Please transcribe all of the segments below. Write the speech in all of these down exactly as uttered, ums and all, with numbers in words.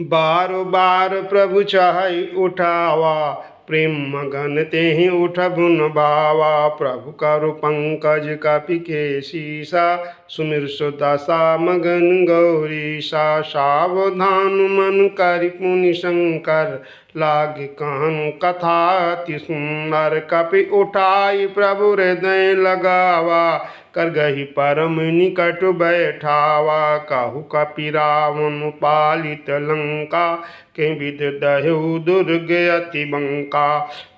बारो बार प्रभु चाहि उठावा, प्रेम मगन तेहि उठबुन बावा। प्रभु करु पंकज कपि के सीसा, सुमिर सुदसा मगन गौरीसा। सावधान मन करि पुनि शंकर, लागि कहन कथा अति सुंदर। कपि उठाइ प्रभु हृदय लगावा, करगहि परम निकट बैठावा। कहु कपि रावण पालित लंका, केहि बिधि दह्यउ दुर्ग अति बंका।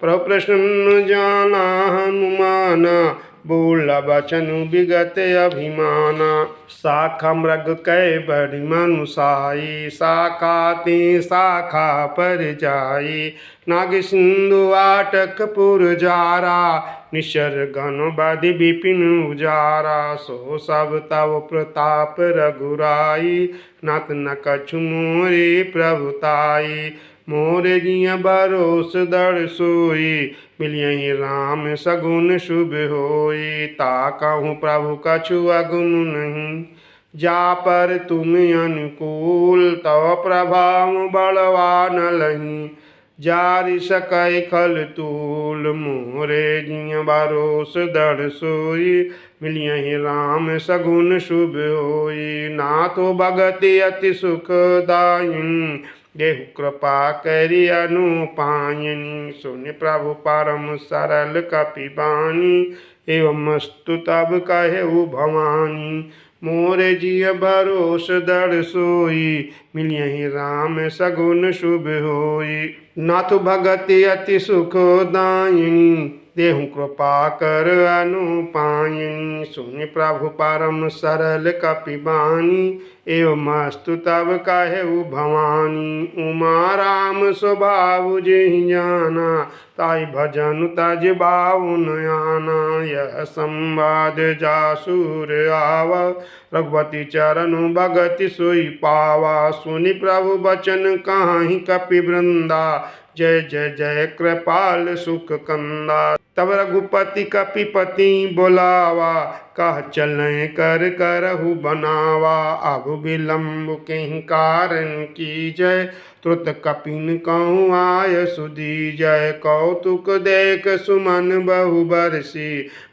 प्रभु प्रसन्न जाना हनुमाना, बोला बचन बिगत अभिमाना। शाखा मृग कै बड़ी मनुसाई, शाखा ते शाखा पर जाई। नाग सिंधु वाटक पुर जारा, निसर गण बधि विपिन उजारा। सो सब तव प्रताप रघुराई, नाथ न कछु मोरे प्रभु ताई। मोरे जिय भरोस दृढ़ सोई, मिलियहि राम सगुन शुभ होई। ताकहु प्रभु कछु अगुन नहीं, जा पर तुम अनुकूल, तव प्रभाव बलवान लही। जारि सकै खल तूल, मोरे जिय भरोस दृढ़ सोई, मिलियहि राम सगुन शुभ होई। नाथ भगति अति सुखदायिनी, देहु कृपा करि अनुपायनी। सुनि प्रभु परम सरल कपि बानी, एवमस्तु तब कहेउ भवानी। मोरे जिय भरोस दृढ़ सोई, मिलियहि राम सगुन शुभ होई। नाथ भगति अति सुखदायिनी, देहु कृपा कर अनुपायनी। सुनि प्रभु परम सरल कपि बानी, एवमस्तु तब कहेउ भवानी। उमा राम स्वभाव जेहि जाना, ताहि भजन तजि बाउन आना। यह संवाद जासुर आवा, रघुपति चरण भगति सोई पावा। सुनि प्रभु बचन कहहिं कपि वृंदा, जय जय जय कृपाल सुख कंदा। तब रघुपति कपिपति बोलावा, कह चलें कर करहु बनावा। अब विलंब केहि कारण कीजै, तुरत कपिन कहूँ आयसु दीजै। कौतुक देख सुमन बहु बरसी,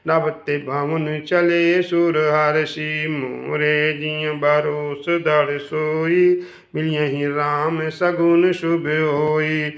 नभ ते भवन चले सुर हरसी। मोरे जिय भरोस दृढ़ सोई, मिलियहि राम सगुन शुभ होई।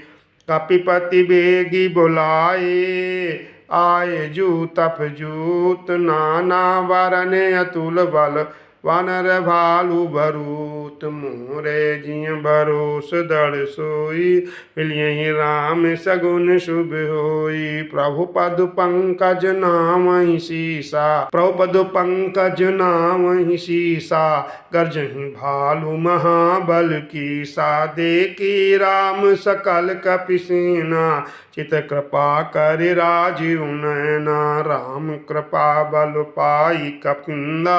कपिपति बेगी बोलाए, आए जूतप जूत नाना वरन अतुल बल, वानर भालु भरूत। मोरे जिय भरोस दृढ़ सोई, मिलियहि राम सगुन शुभ होई। प्रभु पद पंकज नावहि सीसा, प्रभु पद पंकज नावहि सीसा, गर्जहि भालु महाबल कीसा। देखि राम सकल कपि सेना, चित कृपा करि राजिउ नैना। राम कृपा बल पाई कपिंदा,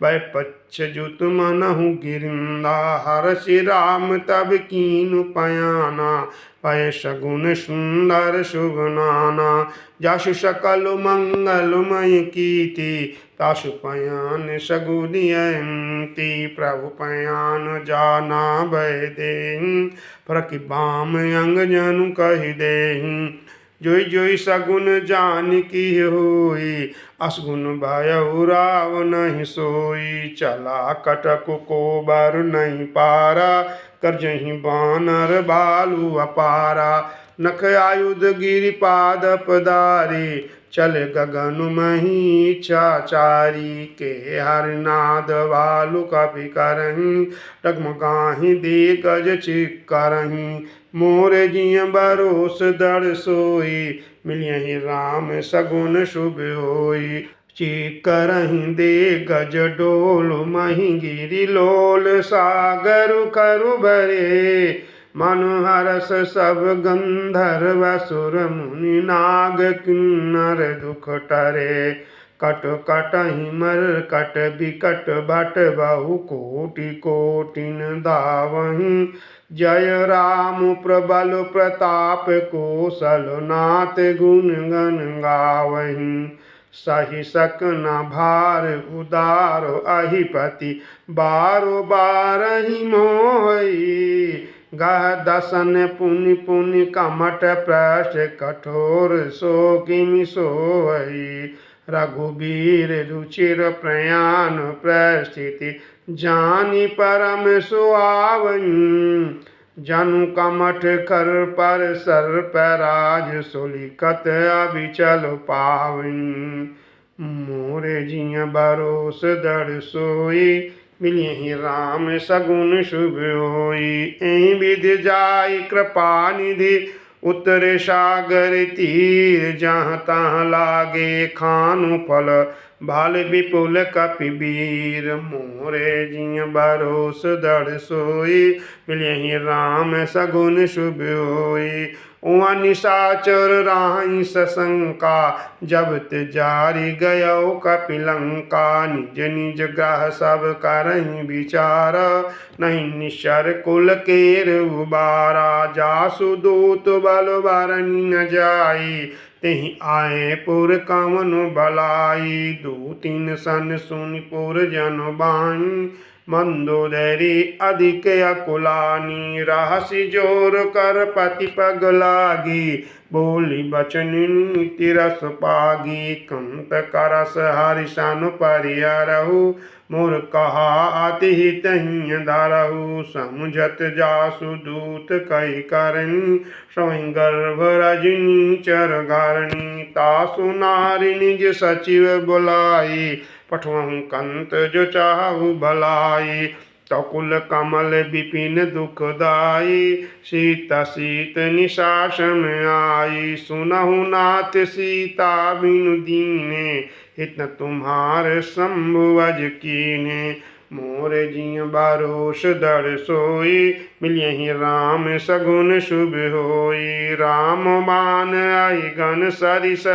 भय पच्छ जूत मनहु गिरिंदा। हरसि राम तब कीन्ह पयाना, भए सगुन सुंदर शुभ नाना। जासु सकल मंगलमय कीति, तासु पयान सगुन अयंती। प्रभु पयान जाना भय देहिं, फरकि बाम अंग जनु कहि देहिं। जोइ जोइ सगुन जानिकि होई, असगुन भयउ राव नहीं सोई। चला कटकु को बर नहीं पारा, गर्जहिं बानर भालु अपारा। नख आयुध गिरि पाद पदारी, चले गगन महि इच्छा चारी। केहे हरि नाद भालु कपि करहिं, डगमगाहिं दिग्गज चिक्करहिं। मोर जिय भरोस दृढ़ सोई, मिलियहिं राम सगुन शुभ होई। चिक्करहिं दिग्गज डोल महि गिरि लोल, सागर उखरु भरे। मनु हरष सब गंधर्व असुर मुनि नाग किन्नर दुख टरे। कट कटहिं मरकट बिकट भट बहु कोटि कोटिन धावहिं। जय राम प्रबल प्रताप कोसल नाथ गुन गन गावहिं। सहि सक न भार उदार अहिपति बारो बारहिं मोहई। गह दसन पुनि पुनि कमठ प्रस्थ कठोर सो किमि सोई। रघुबीर रुचिर प्रयान प्रस्थिति जानि परम सुहावई। जनु कमठ खर पर सर्पराज सो लिखत अबिचल पावई। मोरे जिय भरोस दृढ़ सोई, मिलिहि राम सगुन शुभ होई। एहि विधि जाई कृपा निधि उतरे सागर तीर, जहाँ तहाँ लागे खानु फल भाल विपुल कपिवीर। मोरे जिय भरोस दृढ़ सोई, मिलिहि राम सगुन शुभ होई। उहाँ निशाचर राही सशंका, जब ते जारि गयो कपिलंका। निज निज गृह सब करहिं विचार, नहीं निश्चर कुल केर उबारा। जासु दूत बल बरनि न जाई, तेहि आए पुर कवन बलाई। दूतिन सन सुनि पुर जन बाई, मंदोदरी अधिक अकुलानी। रहसि जोर कर पति पग लागी, बोली बचन नीति रस पागी। कंत करस हरि सन परिहरहु, मोर कहा अति हित हिय धरहु। समुझत जासु दूत कहि करनी, सोई गर्भ रजनी चर घरनी। तासु नारि निज सचिव बुलाई, पठवहु कंत जो चाहु भलाई। तकुल कमल विपिन दुखदाई, सीत सीत निशा सम आई। सुनहु नाथ सीता बिनु दीने, हित तुम्हार शंभु अज कीने। मोर जिय भरोस दृढ़ सोई, मिलिहि राम सगुन शुभ होई। राम बान अहि गन सरिस,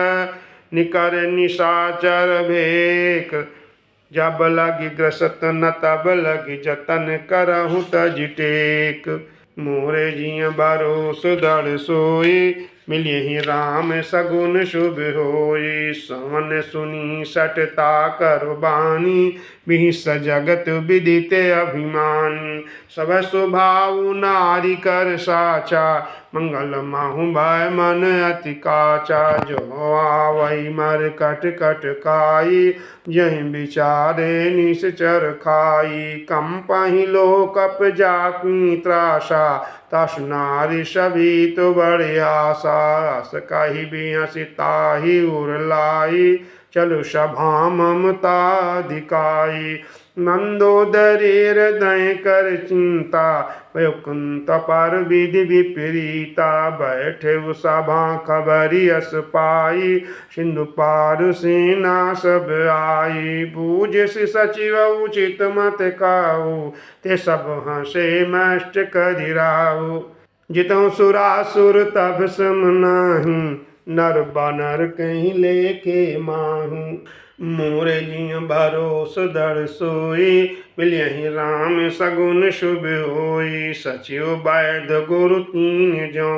निकर निशाचर भेक। जब लगी ग्रसत न तब लगी जतन, करहु तज टेक। मोरे जिय भरोस दृढ़ सोई, मिलिहि राम सगुन शुभ होई। सवन सुनी सटता करु बानी, बिहिस जगत विदित अभिमानी। सब स्वभाव नारी कर साचा, मंगल माहु भय मन अति काचा। जो आवई मरकट कट काई, यहि विचारे निसचर खाई। कंपहि लोक कप जाकी त्रासा, तस नारी सभी तो बड़ी आसा। अस कहि बिहसि ताहि उर लाई, चलु सभा ममता दिखाई। नंदोदरी हृदय कर चिंता, भयो कुंत पर विधि विपरीता। बैठे उ सभा खबरि अस पाई, सिंधु पार सेना सब आई। बूझसि सचिव उचित मत कहु, ते सब हँसे मष्ट करि राहु। जितहु सुरासुर तब सम नाहीं, नर बानर कहि लेखे माहु। मोरे जिय भरोस दृढ़ सोई, मिलिहि राम सगुन शुभ होई। सचिव वैद्य गुरु तीन जो,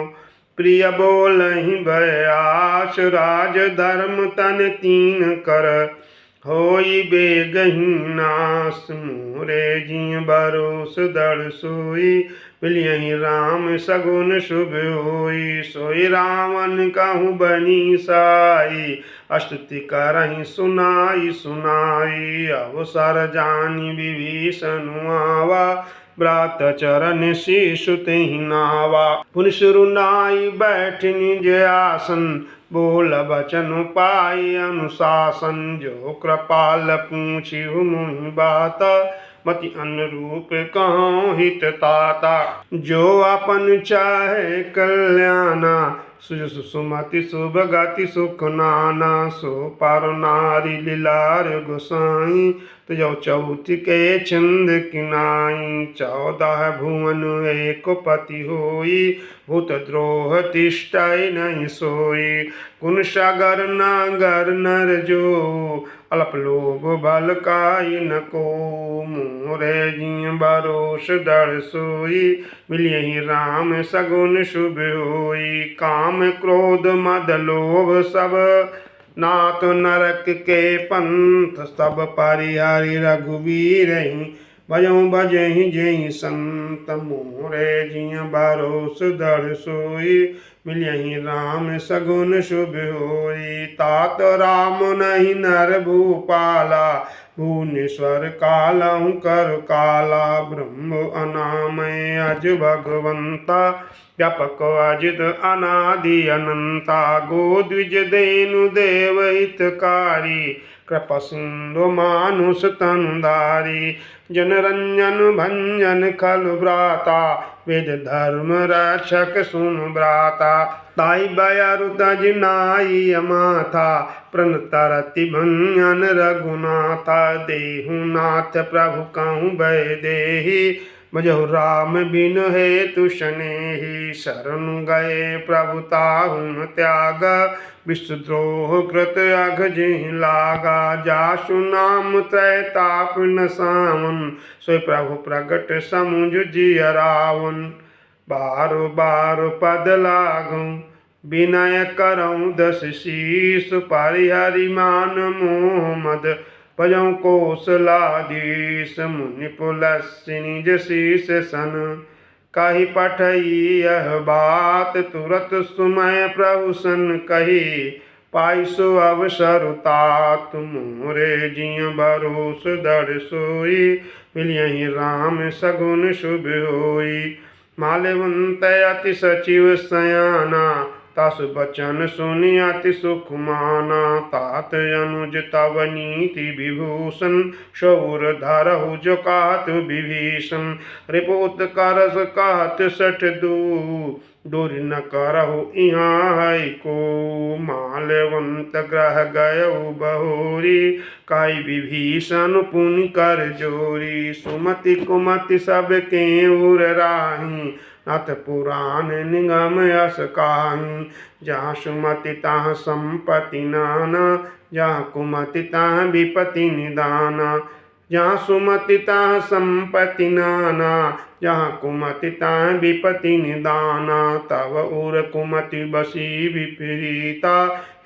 प्रिय बोलहिं भय आस। राज धर्म तन तीन कर, होई बेगहिं नास। मोरे जिय भरोस दृढ़ सोई, मिलिहि राम सगुन शुभ होई। सोई रावण कहु बनी साई, अस्तुति करहिं सुनाई सुनाई। अवसर जानि विभीषन आवा, भ्रात चरण शीशु तेहि नावा। पुनि सुरु नाई बैठ निज आसन, बोल बचन पाई अनुशासन। जो कृपाल पूछिहु मोहि बात, मति अनुरूप कहौं हित ताता। जो अपन चाहे कल्याना, सुजसु सुमति सुभ गति सुख नाना। सो पर नारि लिलार गोसाई, तो जो चौथ के छंद किनाई। चौदह भुवन एक पति होई, भूत द्रोह तिष्ठै नहीं सोई। कुन सगर नागर नर जो, अल्प लोभ बल काई न को। मोरे जिय भरोस दृढ़ सोई, मिलिहि राम सगुन शुभ होई। काम क्रोध मद लोभ सब, नाथ नरक के पंथ सब परिहरि रघुवीरहिं। भजउँ भजहिं जेहि संत मोरे जिय भरोस दृढ़ सोई। मिलियहिं राम सगुन शुभ होई। तात राम नहीं नर भूपाला। भुवनेश्वर कालहु कर काला। ब्रह्म अनामय अज भगवंता। व्यापक अजित अनादि अनंता। गो द्विज धेनु देव हितकारी। कृपा सिंधु मानुष तन धारी। जनरंजन भंजन खल भ्राता। वेद धर्म रक्षक सुन भ्राता। ताहि बयरु तजि नाइ अमाथा। प्रण तरति भंजन रघुनाथा। देहु नाथ प्रभु कहु वैदेही। भजहु राम बिनु हेतु सनेही। शरण गए प्रभु ताहु न त्यागा। विश्वद्रोह कृत अघ जिहि लागा। जासु नाम त्रय ताप नसावन। सोई प्रभु प्रगट समुझ जिय रावन। बारो बारो पद लागउ विनय करउँ दस शीस। परिहरि मान मोह मद भजउँ कोसलाधीस। मुनि पुलस्सि निज शीस सन कहि पठई यह बात। तुरत सुमय प्रभु सन कही पाइ सो अवसर तात। मोरे जिय भरोस दृढ़ सोई मिलियहिं राम सगुन शुभ होई। माल्यवंत अति सचिव सयाना। तासु बचन सुनि अति सुख माना। तात अनुज तव नीति विभूषण। सउर धरहु जो कहत विभीषण। रिपु उत्कर्ष कहत सठ दू। दूरि न करहु इहाँ है को। माल्यवंत गृह गयउ बहोरी। कहि विभीषण पुनि कर जोरी। सुमति कुमति सब केउर राही। नाथ पुरान निगम अस काही। जहाँ सुमति तहाँ संपति नाना। जहाँ कुमति तहाँ विपति निदाना। जहाँ सुमति तहाँ संपति नाना। जहाँ कुमति तहाँ विपति निदाना। तब उर कुमति बसी विपरीता।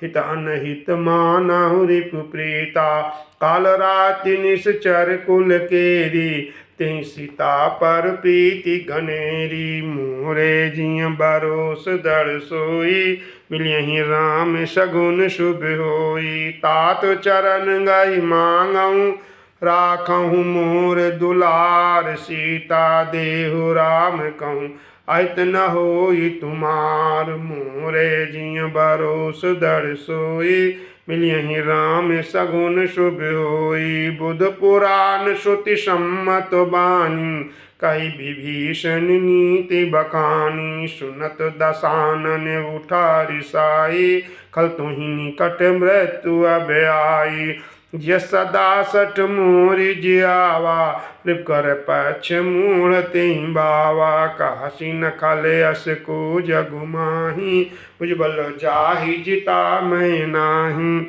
हित अनहित मानहु रिपु प्रीता। काल राति निसचर कुल केरी। तेहि सीता पर प्रीति गनेरी। मोरे जिय भरोस दृढ़ सोई। मिलियहिं राम सगुन शुभ होई। तात चरण गहि माँगउ राखहु मोर दुलार। सीता देहु राम कहु अहित न होई तुम्हार। मोरे जिय भरोस दृढ़ सोई। मिलियहिं राम सगुन शुभ होई। बुध पुरान श्रुति सम्मत बानी। कहि विभीषण नीति बखानी। सुनत दसानन उठा रिसाई। खल तुहि निकट मृत्यु अब आई। जिय सदा सठ मोरि जियावा। रिप कर पक्ष मूढ़ तेहि भावा। कहसि न खल अस को जगु माही। भुजबल जाहि जिता मय नाही।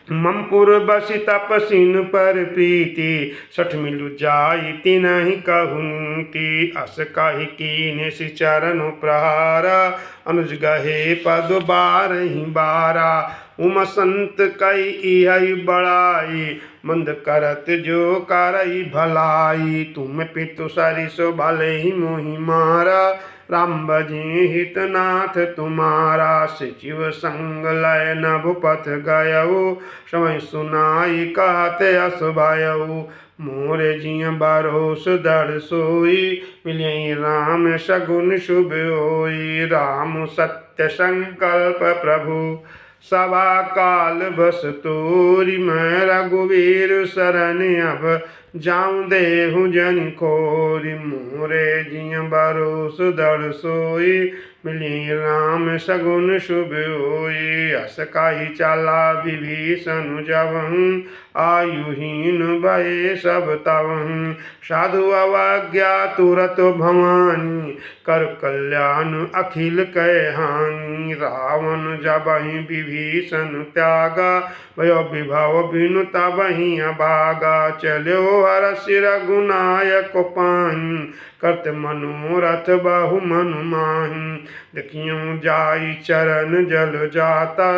मम पुर बसि तपसिन पर प्रीति। सठ मिलु जाई तिनहि कहु नीति। अस कहि कीन्हेसि चरण प्रहारा। अनुज गहे पद बारहिं बारा। उमा संत कइ इहइ बड़ाई। मंद करत जो करइ भलाई। तुम पितु सरिसो भलही मोहि मारा। राम भजे हित नाथ तुम्हारा। सिचिव संग लय नभ पथ गयउ। समय सुनाइ कहत अस भयउ। मोर जिय भरोस दृढ़ सोई। मिलियहिं राम सगुन शुभ होई। राम सत्य संकल्प प्रभु सभा काल बस तोरी। मैं रघुवीर सरन अब जाउँ देहु जनि खोरी। मोर जिय भरोस दृढ़ सोई। मिलियहिं राम सगुन शुभ होई। अस कहि चला विभीषन जबहु। आयुहीन भए सब तबहु। साधु अवज्ञा तुरत भवानी। करु कल्यान अखिल कइ हानि। रावन जबहिं विभीषन त्यागा। भयो विभव बिनु तबहिं अभागा। चल्यो हरषि रघुनायक पाहि। करत मनोरथ बहु मनु माही। देखियउ जाई चरण जल जाता,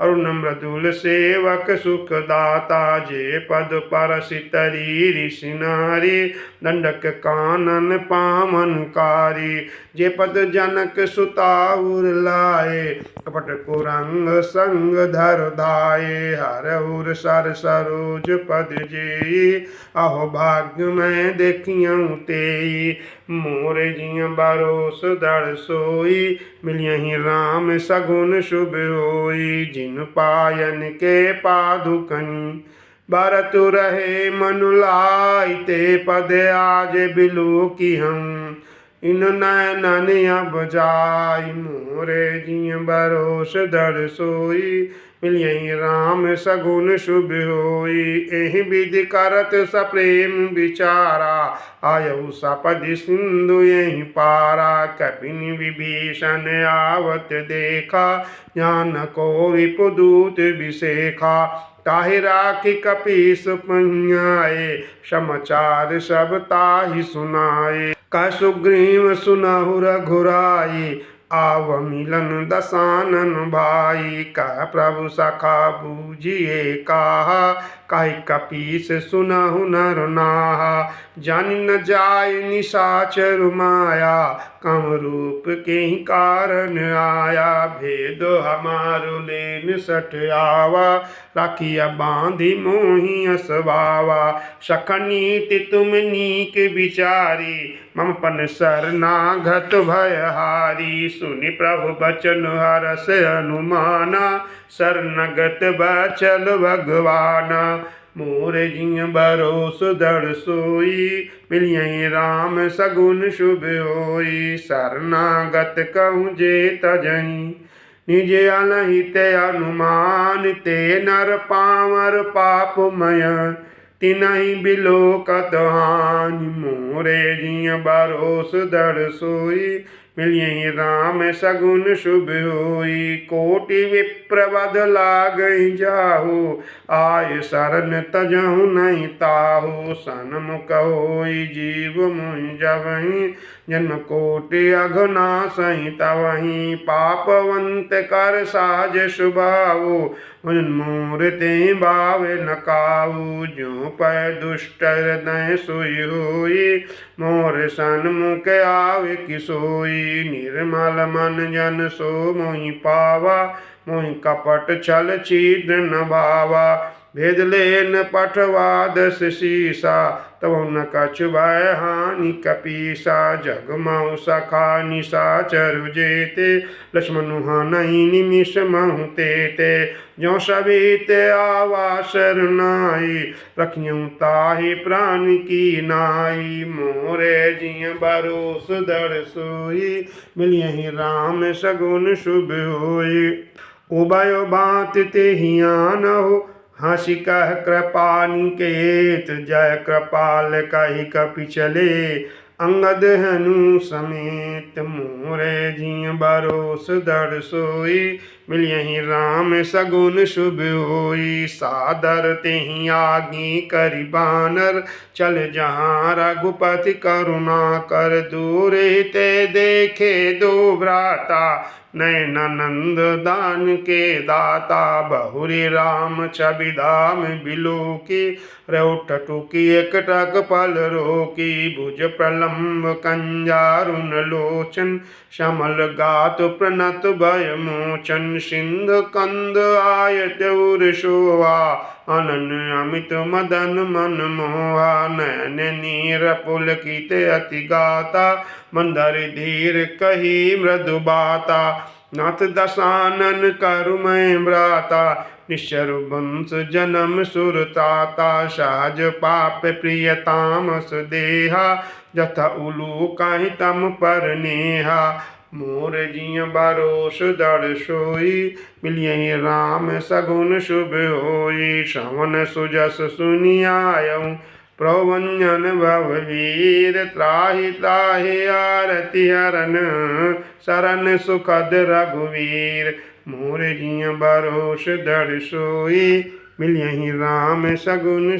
अरुण मृदुल सेवक सुख दाता। जे पद परसि तरी ऋषि नारी, दंडक कानन पावन कारी। जे पद जनक सुता उर लाए, कपट कुरंग संग धर धाए। हर उर सर सरोज पद जेई, अहो भाग्य मैं देखियउ तेई। मोर जिय भरोस दृढ़ सोई, मिलियहि राम सगुन शुभ होई। जिन पायन के पादुकनि बरतु रहे मनु लाई, ते पद आज बिलोकिहउँ इन नैनन अब जाई। मोर जिय भरोस दृढ़ सोई, मिलियहि राम सगुन शुभ होई। एहि विधि करत सप्रेम विचारा, आयउ सपदि सिंधु एहि पारा। कपिनि विभीषण आवत देखा, जान को रिपुदूत बिसेखा। ताहि राखि कपीस पहियाए, समाचार सब ताहि सुनाए। कहत सुग्रीव सुनहु रघुराई, आव मिलन दसानन भाई। कहत प्रभु सखा बूझि एकाहा, कहि कपीस सुनहु नर नाहा। जानि न जाइ निसाचर माया, कम रूप केहि कारन आया। भेद हमारु लीन सठ आवा, राखिया बाँधि मोहि असवावा। सखा नीति तुम नीक बिचारी, मम पन सरनागत भय हारी। सुनि प्रभु बचन हरष हनुमाना, सरनगत बचल भगवाना। मोर जिय भरोस दृढ़ सोई, मिलियहि राम सगुन शुभ होई। सरनागत कहूँ जे तजहि, निज अनहित अनुमान। ते नर पाँवर पापमय, तिनहि बिलोकत हानि। मोर जिय भरोस दृढ़ सोई, मिलियहि राम सगुन शुभ होई। कोटि विप्र बद लागहि जाहु, आय सरन तजहु नहि ताहु। सनमुख होइ जीव मोहि जबहिं, जन्म कोटि अघ नासहिं तबहिं। पापवंत कर साज सुभाउ, भजन मोर तेहि भावे न काऊ। जो पै दुष्ट हृदय सोई होई, मोर सन्मुख आवे कि सोई। निर्मल मन जन सो मोहि पावा, मोहि कपट छल छिद्र न भावा। भेद लेन पठवा दस सीसा, तब न कछु भय हानि कपीसा। जग महु सखा निसाचर जेते, लक्ष्मण हनहि निमिष महु तेते। जो सभी ते आवा सरनाई, रखियउ ताहि प्रान की नाई। मोर जिय भरोस दृढ़ सोई, मिलियहि राम सगुन शुभ होई। उभय बात तेहि आनहु, हँसि कह कृपा निकेत। जय कृपाल कहि कपि चले, अंगद हनु समेत। मोर जिय भरोस दृढ़ सोई, मिलियहि राम सगुन शुभ होई। सादर तेहि आज्ञा करि बानर, चल जहाँ रघुपति करुणाकर। दूर ते देखे दो भ्राता, नयन नंद दान के दाता। बहुरि राम छवि धाम बिलोकी, रउठ टुकी एकटक पल रोकी। भुज प्रलंब कंजारुन लोचन, श्यामल गात प्रणत भय मोचन। सिंधु कंद आयत उर शोभा, अनन अमित मदन मन मोहा। नयन नीर पुलकित अति गाता, मंदर धीर कही मृदु बाता। नाथ दसानन करु मय भ्राता, निश्चर वंश जनम सुर त्राता। सहज पाप प्रिय तामस देहा, जथा उलूकहि तम पर नेहा। मोर जिय भरोस दृढ़ सोई, मिलियहि राम सगुन शुभ होई। श्रवण सुजस सुनि आयउ, प्रभु भंजन भव वीर। त्राहि त्राहि आरति हरन, सरन सुखद रघुवीर। मोर जिय भरोस दृढ़ सोई, मिलियहि राम सगुन